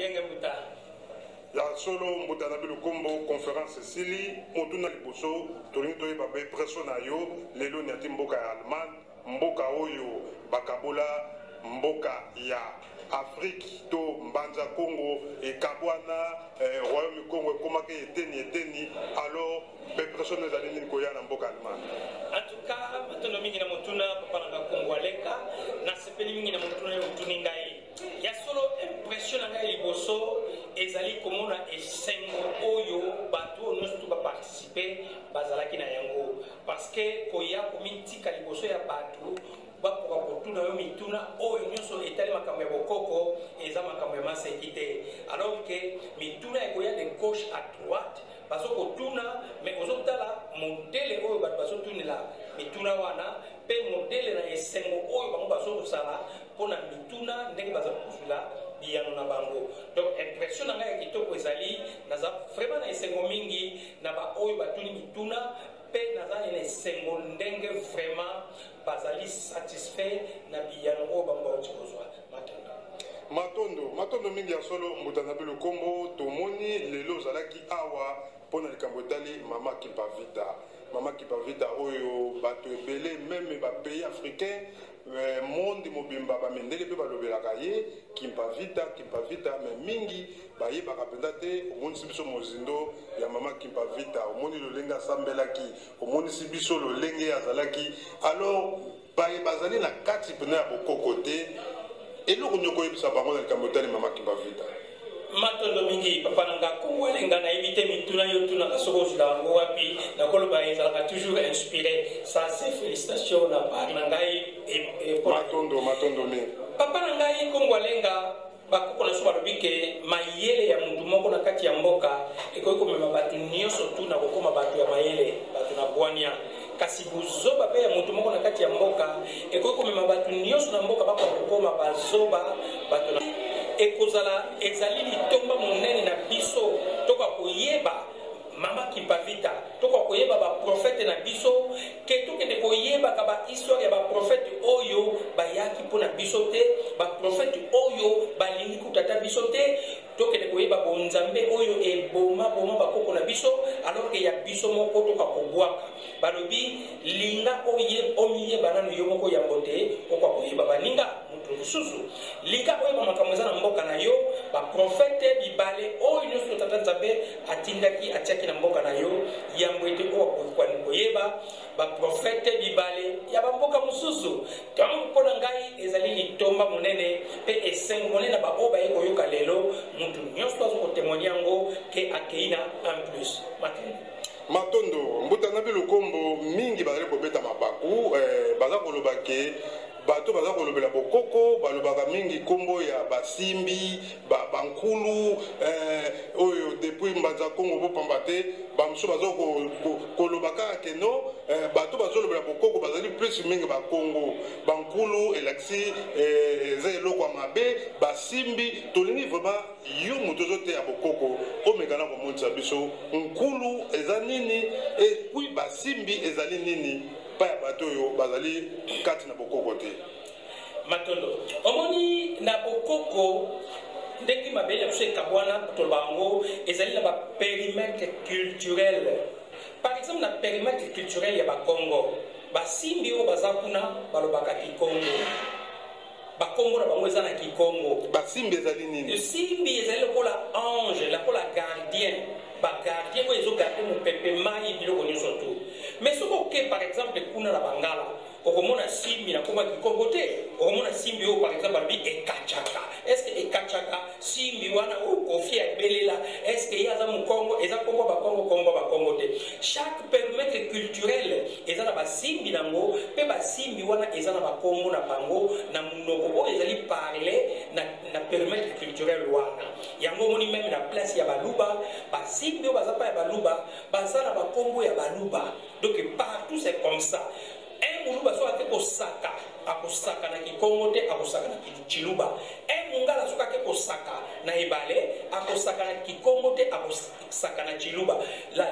Yenge mbuta. Ya solo mbuta na bilukombo, conférence esili. Motuna liboso, tolingi toyeba baimpression na yo lelo niati mboka ya Allemagne, mboka oyo bakabola mboka ya Afrique to Mbanza Congo ekabwana, royaume Congo ekomaki eteni eteni. Alors baimpression ezali nini koya na mboka Allemagne? En tout cas, matondo mingi na motuna, papa na nga Kongo Aleka. Nasepeli mingi na motuna oyo otuni ngai. Ya solo, impression na ngai liboso ezali komona esengo oyo bato oyo nyonso to baparticipe bazalaki na yango, parce que koya komitika liboso ya bato bakoka kotuna yo mituna oyo nyonso etali makambo ya bokoko eza makambo ya maseki te. Alors que mituna ekoya de gauche à droite, bazokotuna, mais ozotala modèle oyo bato bazotunela mituna wana mpe modèle na esengo oyo bango bazokosala mpona mituna, ndenge baza kozwila biyano na bango. Donc impression na ngai ya kitoko ezali, naza vraiment na esengo mingi na baoyo batuni mituna, mpe naza na esengo ndenge vraiment bazali satisfait na biyano oyo bango bauti kozwa. Matondo. Matondo, matondo mingi. Ya solo mbuta na bilukombo, tomoni lelo ozalaki awa mpona likambo etali mama Kimpavita. Mama Kimpavita oyo bato ebele, même bapays africain, monde mobimba, bamindele mpe balobelaka ye, Kimpavita, Kimpavita, mais mingi bayebaka mpenza te. Omonisi biso mozindo ya mama Kimpavita, omoni lolenge asambelaki, omonisi biso lolenge azalaki. Alors baye bazali na kati mpenza ya bokoko te, eloko nini okoyebisa bango na likambo etali mama Kimpavita? Matondo mingi, papa na nga Kongo Alenga. Nayebi te mituna yo tunaka soki ozwila yango wapi. Nakoloba ezalaka toujours inspiré. Ça c'est félicitation na part na ngai. Matondo, matondo mingi. Papa na ngai Kongo Alenga, bakoko na biso balobi ke mayele ya mutu moko na kati ya mboka ekoki komema bato nyonso tu na kokóma bato ya mayele, bato na bwania, kasi bozoba mpe ya motu moko na kati ya mboka ekoki komema bato nyonso na mboka bakoka kokóma bazoba, bato na ekozala. Ezali litomba monene na biso tokoka koyeba mama Kimpavita, tokoka koyeba baprofete na biso, ke tokende koyebaka bahistoire ya baprofete oyo bayaki mpo na biso te, baprofete oyo balingi kutata biso te. Tokende koyeba bonzambe oyo eboma boma bakoko na biso, alors ke ya biso moko toka kobwaka. Balobi linga oye omiyeba nanu yo moko yambo te okoka koyeba baninga moto mosusu. Linga oyeba makambo eza na mboka na yo, baprofete bibale oyo nyonso tata Nzambe atindaki, atiaki na mboka na yo, yambo ete oyo koyeba baprofete bibale ya bamboka mosusu. Donc mpo na ngai ezali litomba monene mpe esengo monene na baoyo baye koyoka lelo. Motu nyonso aza kotémoigne yango ke akei na un plus. Matondo. Matondo, mbuta na bilukombo. Mingi bazali kobeta mabaku, baza koloba ke bato baza kolobela bokoko balobaka mingi nkombo ya basimbi, bankulu oyo depuis Mbanza Kongo bopamba te. Bamosusu baza koloba kaka ke no, bato bazolobela bokoko bazali plus mingi bakongo, bankulu elakisi eza eloko ya mabe basimbi. Tolingi vraiment yo moto ozoteya bokoko omeka na komonisa biso nkulu eza nini et puis basimbi ezali nini pa ya bato oyo bazali kati na bokoko te. Matondo. Omoni, na bokoko, ndenge mabele na biso ekabwana, toloba yango ezali na bapérimètre culturel. Par exemple, na périmètre culturel ya Bakongo, basimbi oyo baza kuna balobaka Kikongo, bakombo na bango eza na Kikongo. Basimbi ezali nini? Simbi ezali lokola ange, lokola gardien, bagardien oyo ezogarde mopepe, mai, biloko nyonso tu. Mais soki oke par exemple kuna na Bangala, okomona simbi na koma Kikongo te. Okomona simbi oyo par exemple balobi ekachaka. Est ce que ekachaka, simbi wana oyo Kofi abelela, est ce que ye aza mokongo? Eza kombo Bakongo, kombo Bakongo te. Chaque périmètre culturel eza na basimbi nango, mpe basimbi wana eza na bakombo na bango na monoko oyo ezali parle na périmètre culturel wana. Yango omoni, même na place ya Baluba, basimbi oyo baza pa ya Baluba baza na bakombo ya Baluba. Donc partout c'est comme ça. Un Moluba soki ake kosaka, akosaka na Kikongo te, akosaka na Chiluba. Un Mongala soki ake kosaka na ebale, akosaka na Kikongo te, akosaka na Chiluba. La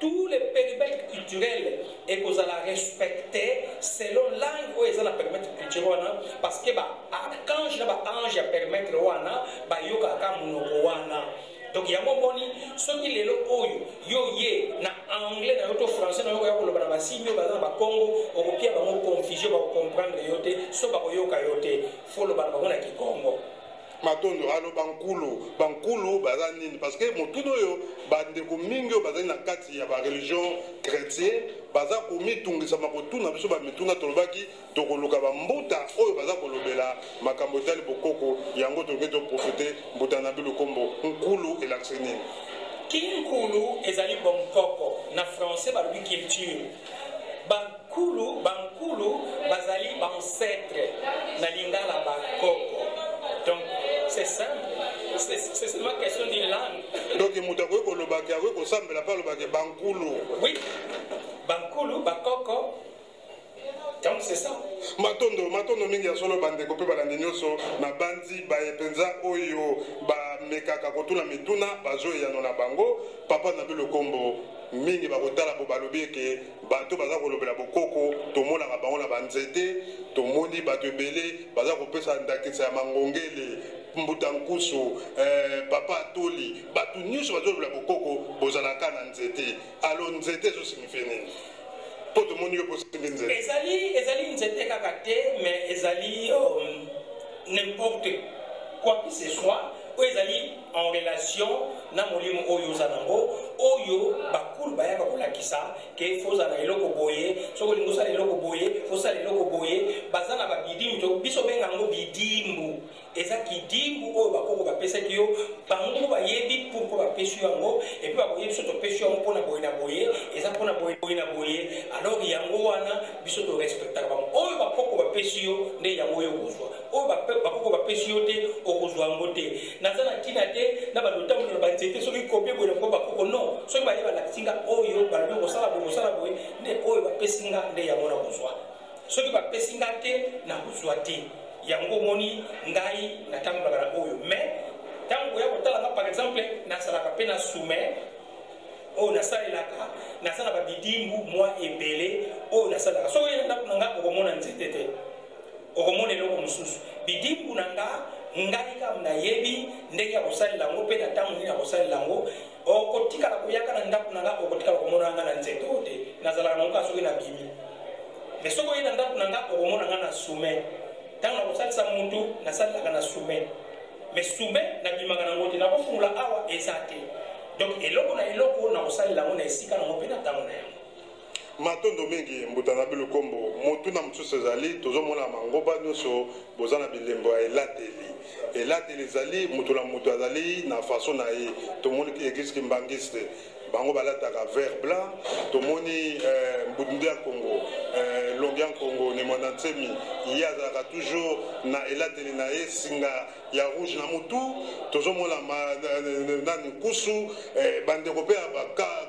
tous les périmètres culturels ekozala respecté selon langue oyo eza na périmètre culturel wana, parce que baarchange na baange ya périmètre wana bayokaka monoko. Donc yango omoni, soki lelo oyo yo ye na anglais na yo to français na yo koya koloba na basimbi oyo baza na bakongo, okopia bango confusion, bakocomprendre yo te, so bakoyoka yo te. Fo loba na bango na kikongo. Matondo. Alo, bankulu, bankulu baza nini? Parce que motuna oyo, bandeko mingi oyo bazali na kati ya bareligion chrétien baza komitungisama kotuna biso bamituna. Tolobaki tokoluka bambuta oyo baza kolobela makambo etali bokoko. Yango tokoki toprofite. Mbuta na Bilukombo, nkulu elakisi nini? Kinkulu ezali bonkoko, na français balobi culture. Bankulu, bankulu bazali baancêtre, na lingala bakoko. Donc c'est simple, c'est seulement question d'une langue. Donc moto akoki kolobaki, akoki kosambela mpe alobaki bankulu? Oui, bankulu, bakoko, donc c'est ça. Matondo, matondo mingi ya solo. Bandeko mpe balandi nyonso na bandi baye mpenza oyo bamekaka kotuna mituna, bazoyano na bango. Papa na Bilokombo, mingi bakotala po balobi eke bato baza kolobela bokoko, tomonaka bango na banzete. Tomoni bato ebele baza kopesa ndakisa ya mangongele, mbuta nkusu, papa atoli, bato nyonso bazolobela bokoko bozalaka na nzete. Alo, nzete ezosignifie nini? Mpo tomoni yo posimbi nzete. Ezali nzete kaka te, mais ezali n'importe quoi que ce soit oyo ezali en relation na molimo oyo oza nango, oyo bakulu bayaka kolakisa ke fo ozala na eloko boye. Soki olingi osala eloko boye, fosala eloko boye. Baza na babidimbu to biso benga yango bidimbu. Eza kidimbu oyo bakoko bapesaki yo. Bango bayebi pourquoi bapesi yo yango, et puis bakoyebi biso topesi yo yango mpona boye na boye, eza mpona boye boye na boye. Alors yango wana biso torespectaka bango. Oyo bakoko bapesi yo nde yango oyo okozwa, oyo bakoko bapesi yo te, okozwa yango te. Naza na ntina te na balotambola na banzete soki kopie boye na mpo bakoko. Non, soki baye balakisi nga oyo balobi kosala boye, kosala boye, nde oyo bapesi nga nde yango na kozwa. Soki bapesi nga te, nakozwa te. Yango omoni ngai natambolaka na oyo. Mais ntango koya kotala nga, par exemple, nasalaka mpe na sume oyo nasalelaka. Naza na babidimbu mwa ebele oyo nasalelaka. Soki oye na ndako na nga, okomona nzete te, okomona eloko mosusu. Bidimbu na nga, ngai kaka nayebi ndenge ya kosalela yango mpe na ntango nini ya kosalela yango. Okotikala koyaka na ndako na nga, okotikala komona nga na nzete oyo te. Nazalaka nango kaka soki nabimi. Mais soki oye na ndako na nga, okomona nga na sume. Ntango nakosalisa mutu, nasalelaka na sume, mais sume nabimaka nango te, nakofungola awa eza te. Donc eloko na eloko nakosalela yango na esika nango mpe na ntango na yango. Matondo mingi, mbuta na Bilukombo. Motuna mosusu ezali, tozomona mangomba nyonso boza na bilembo ya elateli. Elateli ezali moto na moto azali na façon na ye. Tomoni église kimbangiste, bango balataka vert blanc. Tomoni mbundu ya Congo, longi ya Congo, Ne Mwanda Nsemi, ye azalaka toujours na elateli na ye, singa ya rouge na mutu. Tozomona nani, nkusu, bandeko mpe ya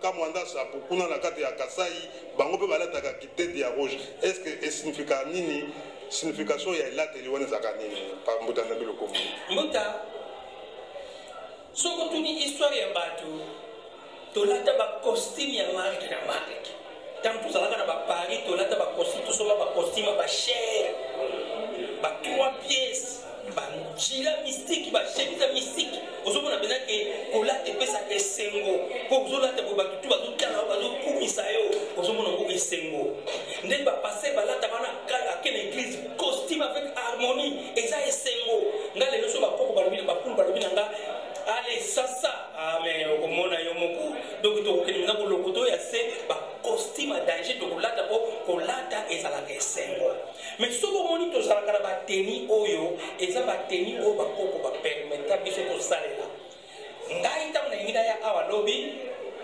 Kamwanda Sapu kuna na kati ya Kasai, bango mpe balataka kitete ya rouge. Est ce que esignifiaka nini? Signification ya elateli wana ezalaka nini, mbuta na Bilokombo? Mbuta, soki otuni histoire ya bato, tolata bacostume ya marque na marque. Ntango tozalaka na baparis, tolata bacostume, tosomba bacostume bachere, ba trois pièces, banjila mystique, bachemise ya mystique. Ozomona mpenza ke kolata epesaka esengo, mpo ozolata boye, bato tu bazotala yo, bazokumisa yo, ozomona ngo esengo. Ndenge bapasteur balataka wana, ake na église, costume avec harmonie, eza esengo. Nga lelo so bakoko balobi, bakulu balobi na nga: "Ale sasa." Ah, mais okomona yo moko. Donc tokokende mpenza kolokoto ya se bacostume ya danger, tokolata, mpo kolata ezalaka esengo. Mais soki omoni tozalaka na bateni oyo, eza bateni oyo bakoko bapermeta biso tosalela. Ngai ntango nalingi naya awa lobi,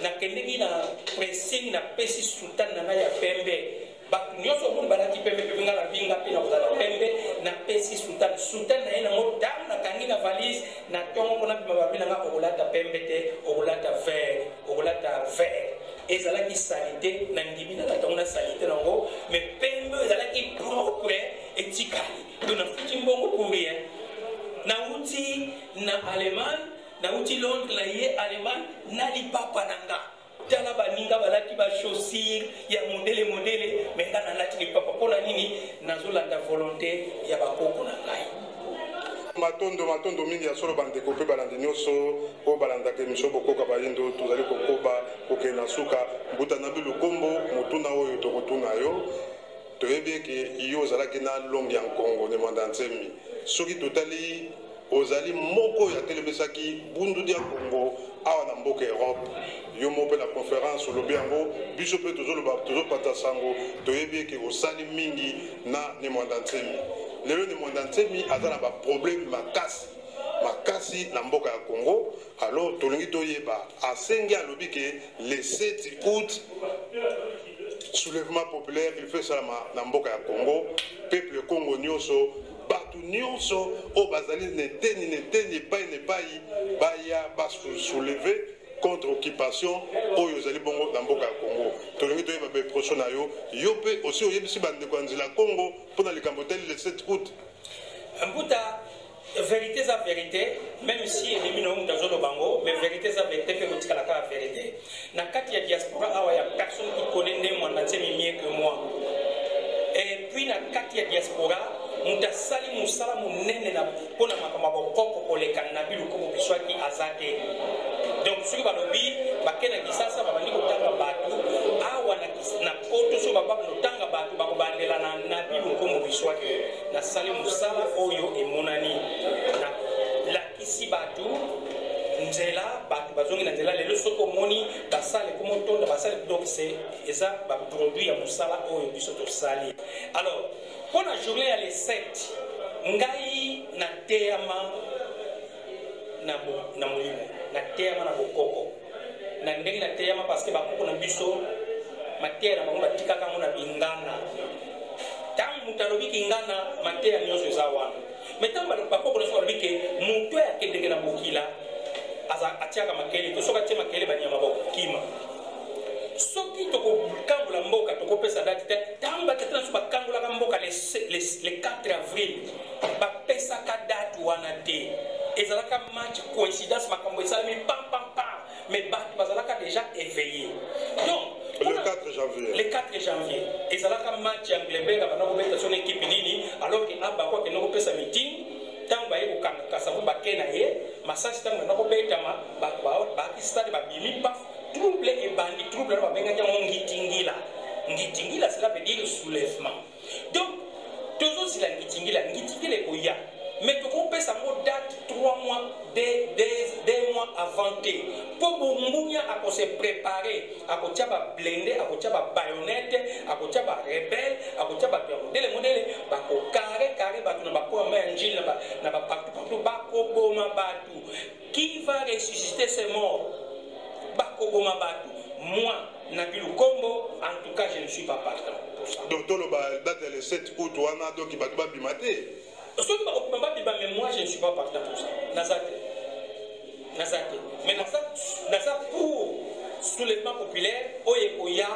nakendeki na pressing, napesi soutane na ngai ya pembe. Bato nyonso omoni balati pembe mpe ngai nabi nga mpe nakozala pembe. Napesi soutane, soutane na ye nango. Ntango nakangi na valise na ntongo mpona bima, babi na nga: "Okolata pembe te, okolata vert, okolata vert." Ezalaki saleté na ndimi nalata yango na saleté nango, mais pembe oyo ezalaki propre etikali. Donc nafuti mbongo pour rien. Nauti na Allemagne, nauti Londres, na ye Allemagne na lipapa na nga. Tala baninga balati bachaussure ya modele modele, mais nga nalati lipapa. Mpo na nini? Nazolanda volonté ya bakoko na ngai. Matondo, matondo mingi ya solo, bandeko mpe balandi nyonso oyo balandaka émission Bokoka Bayindo. Tozali kokoba kokende na suka. Mbuta Nabi Lukombo, motuna oyo tokotuna yo, toyebi eke yo ozalaki na longi ya Nkongo Ne Mwanda Nsemi. Soki totali, ozali moko oyo atelemisaki Bundu dia Kongo awa na mboka Europe. Yo moko mpe na conférence olobi yango, biso mpe tozoloba, tozopata sango. Toyebi eke osali mingi na Ne Mwanda Nsemi. Lelo Ne Mwanda Nsemi aza na baproblème makasi makasi na mboka ya Congo. Alors tolingi toyeba, asengi, alobi ke le 7 août soulèvement populaire il faut esalama na mboka ya Congo. Peuple Congo nyonso, bato nyonso oyo bazali na eteni na eteni, epai na epai, baya basoulève contre occupation oyo ezali bongo na mboka ya Congo. Tolingi toyeba baimpression na yo. Yo mpe osi oyebisi bandeko ya Nzela Congo mpona likambo etali le 7 août? Mbuta, vérité eza vérité, même si elemi na yo moto azoloba yango, mais vérité eza vérité mpe kotikala kaka vérité. Na kati ya diaspora awa, ya personne qui connaît Ne Mwanda Nsemi mieux que moi. Et puis na kati ya diaspora, moto asali mosala monene mpo na makambo ya bokoko koleka Nabi Lukombo Biswaki aza te. Donc soki balobi bake na Kisasa, babandi kotanga bato awa na Poto, soki bababa kotanga bato, bakobandela na Nabi Lukombo Biswaki. Nasali mosala oyo emonani, nalakisi bato nzela, bato bazongi na nzela. Lelo soki omoni basale komotonda basale, donc c'est eza baproduit ya mosala oyo biso tosali. Alors mpo na journée ya le 7, ngai nateyama na molimo, nateyama na bokoko. Na ndenge nateyama, parce que bakoko na biso, mateya na bango batikaka yango na bingana. Ntango moto alobi kingana, mateya nyonso eza wana. Mais ntango bakoko na biso balobi ke moto oyo akendeke na bokila atiaka makele to soki atie makele, banyama bakokima. Soki tokokangola mboka, tokopesa date te. Ntango batata na biso bakangolaka mboka le 4 avril, bapesaka date wana te. Ezalaka match, coïncidence, makambo esalemi pam pam pam, mais bato bazalaka déjà éveillé. Donc le 4 janvier. Le 4 janvier ezalaka match ya Angleterre, banda kobeta so na équipe nini, alors ke Abako akende kopesa meeting. Ntango baye kokanga Kasavu, bake na ye masasi. Ntango banda kobetama, baaki stade, babimi, paf, trouble ebandi. Trouble wana babengaki yango ngitingila. Ngitingila, cela veut dire soulèvement. Donc tozozila ngitingila, ngitingila ekoya, mais tokopesa yango date 3 mois, 2 mois avant te, mpo bongunya akose préparer, akotia bablindés, akotia babaïonnette, akotia barebelles, akotia bato ya modele modele, bakokare kare bato na bapoama ya Njili, na bapartout partout, bakoboma bato. Qui va ressusciter ces morts? Bakoboma bato. Moi, Nabi Lukombo, en tout cas, je ne suis pas partant pour ça. Donc toloba date ya le 7 août wana, donc bato babima te? Soki bakobima, babima, mais moi, je ne suis pas partant pour ça. Naza te, naza te. Mais naza pour soulèvement populaire oyo ekoya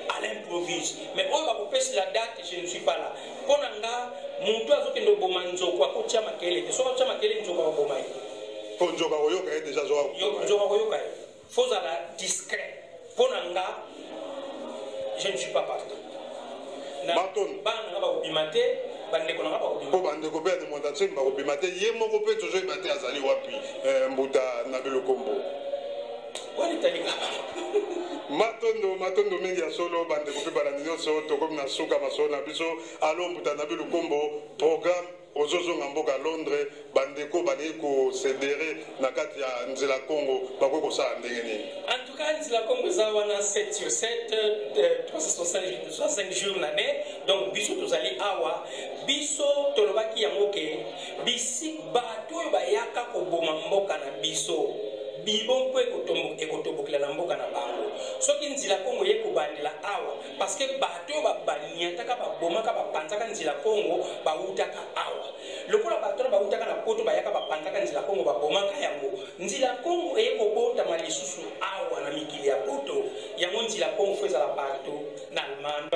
à l'improviste, mais oyo bakopesi la date, je ne suis pas là. Mpo na nga, motu azokende oboma nzoko, akotia makele te. Soki akotia makele, nzoko akoboma ye. Mpo nzoka koyoka ye déjà. Nzoka koyoka ye, fozala discret. Mpo na nga, je ne suis pas partant. Bana na nga bakobima te, bandeko na nga bakobima. Mpo bandeko mpe ya Ne Mwanda Nsemi bakobima te. Ye moko mpe tozoyeba te azali wapi. Mbuta Nabi Lukombo. Wana etali kaka. Matondo, matondo mingi ya solo, bandeko mpe balandi nyonso. Tokomi na suka masolo na biso. Alo, mbuta Nabi Lukombo, programme ozozonga mboka Londres, bandeko balingi koadhérer na kati ya Nzela Congo, bakoki kosala ndenge nini? En tout cas, Nzela Congo eza wana 7 sur 7, 365 jours na ne. Donc biso tozali awa. Biso tolobaki yango ke bisi bato oyo bayaka koboma mboka na biso, bibo mpo ekotobokela na mboka na bango. Soki Nzela Kongo ye kobandela awa, parce que bato oyo baniataka, babomaka, bapanzaka Nzela Kongo, bautaka awa. Lokola bato wana bautaka na Poto, bayaka, bapanzaka Nzela Kongo, babomaka yango, Nzela Kongo eye kobotama lisusu awa na mikili ya Poto. Yango Nzela Kongo faut ezala partout, na Allemagne,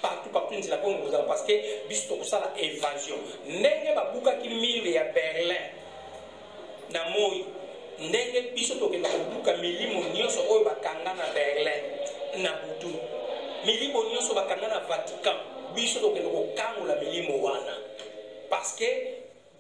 partout, partout. Nzela Kongo kozala, parce que biso tokosala évasion ndenge babukaki mur ya Berlin na moi, ndenge biso tokenda kobuka milimo nyonso oyo bakanga na Berlin na butu, milimo nyonso bakanga na Vatican. Biso tokende kokangola milimo wana, parce que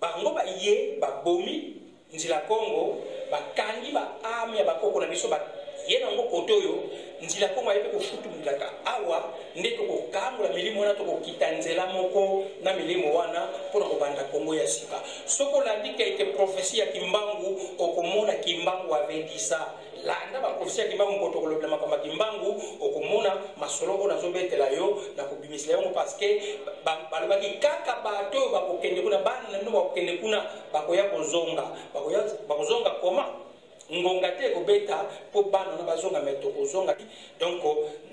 Bango baye babomi Nzila Kongo, bakangi ba ame ya bakoko na biso, baye nango kote oyo Nzila Kongo aye mpe kofutumulaka awa, nde tokokangola milimo wana, tokokita nzela moko na milimo wana mpo na kobanda Kongo ya sika. Soki olandi quelque prophetie ya Kimbangu, okomona Kimbangu avait dit ça. Landa ba prophetie ya Kimbangu, moko tokolobela makambo ya Kimbangu, okomona masolo oyo nazobetela yo, nakobimisela yango, parce que balobaki kaka bato oyo bakokende kuna, bana na bino bakokende kuna, bakoya kozonga, bakozonga koma ngonga te ekobeta mpo bana na bazonga, me tokozonga. Donc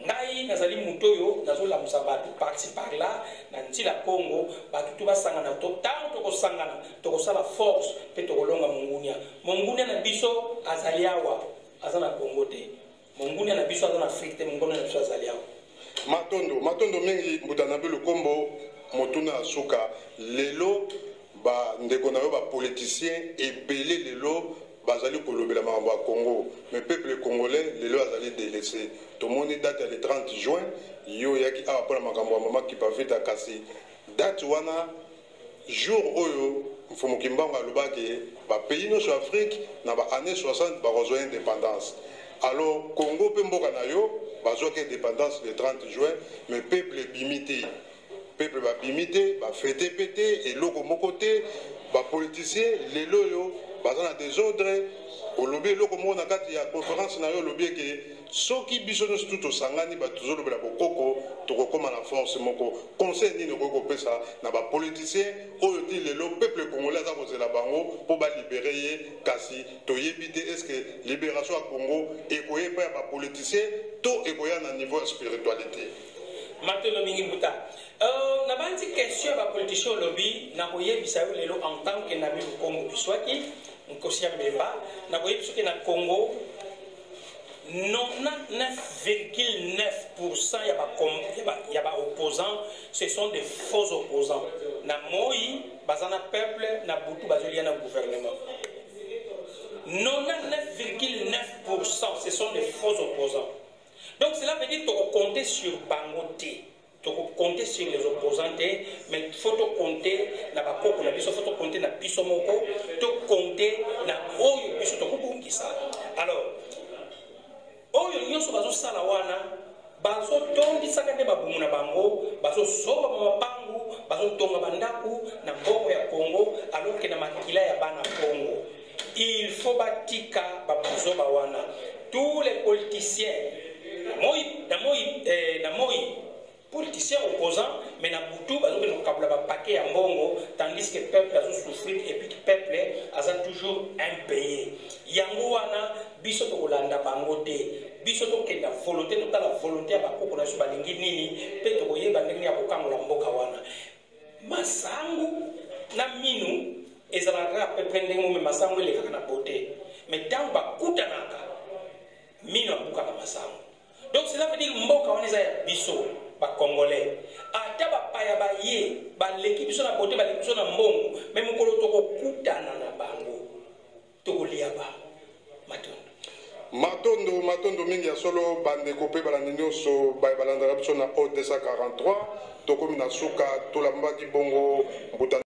ngai nazali moto oyo nazolamusa bato par-ci par-là na Nzila Kongo, bato tu basangana. To ntango tokosangana, tokosala force mpe tokolonga mongunia. Mongunia na biso azali awa, aza na Kongo te. Mongunia na biso aza na Afrique te, mongunia na biso azali awa. Matondo, matondo mingi, mbuta Nabi Lukombo. Motuna ya suka: lelo bandeko na yo bapoliticien ebele lelo bazali kolobela makambo ya Congo, mais peuple congolais lelo azali délaissé. Tomoni date ya le 30 juin, yo oyaki awa mpona makambo ya mama Kipavita, kasi date wana, jour oyo Mfumu Kimbangu alobaki bapays nyonso ya Afrique na baannée 60 bakozwa indépendance. Alors Congo mpe mboka na yo bazwaki indépendance le 30 juin, mais peuple ebimi te, peuple babimi te, bafêter mpe te, eloko moko te. Bapoliticien lelo oyo baza na désordre. Olobi eloko moko na kati ya conférence na yo, olobi eke soki biso nyonso tu tosangani, bato tozolobela bokoko, tokokóma na force moko. Conseil nini okoki kopesa na bapoliticien oyo ti lelo peuple congolais aza kozela bango mpo balibérer ye, kasi toyebi te est-ce libération ya Congo ekoya epai ya bapoliticien to ekoya na niveau ya spiritualité? Matondo mingi, mbuta. Nabandi question ya bapoliticien. Olobi, nakoyebisa yo lelo en tant que Nabi Lukombo Biswaki, nkosi ya Mbemba, nakoyebi soki na Congo 99,9% ya baopposant, ce sont des faux opposants. Na moi baza na peuple, na butu bazolia na gouvernement. 99,9%, ce sont des faux opposants. Donc cela veut dire tokocompter sur bango te, tokocompter sur les opposants te, mais faut tocompter na bakoko na biso, faut tocompter na biso moko, tocompter na oyo biso tokobongisa. Alors oyo nyonso bazosala wana, bazotondisaka nde mabumu na bango, bazosoba bamapangu, bazotonga bandako na mbongo ya Congo, alors que na makila ya bana Congo. Il faut batika babuzoba wana. Tous les politiciens na moi politicien opposant, mais na butu bazokende kokabola bapaquet ya mbongo, tandis que peuple azosouffrir et puis peuple aza toujours impayé. Yango wana biso tokolanda bango te. Biso tokenda volonté, totala volonté ya bakoko na biso, balingi nini, mpe tokoyeba ndenge ya kokangola mboka wana. Masangu na minu ezalaka kaka peu près ndenge mome, masangu elekaka na beauté, mais ntango bakutanaka, mino abukaka masangu. Donc cela veut dire mboka wana eza ya biso bacongolais. Ata bapaya baye baleki biso na beauté, baleki biso na mbongo, mais mokolo tokokutana na bango, tokolia bango. Matondo. Matondo, matondo mingi ya solo. Bandeko mpe balandi nyonso balandaka biso na O 243, tokomi na suka. Tolambaki bongo mbuta.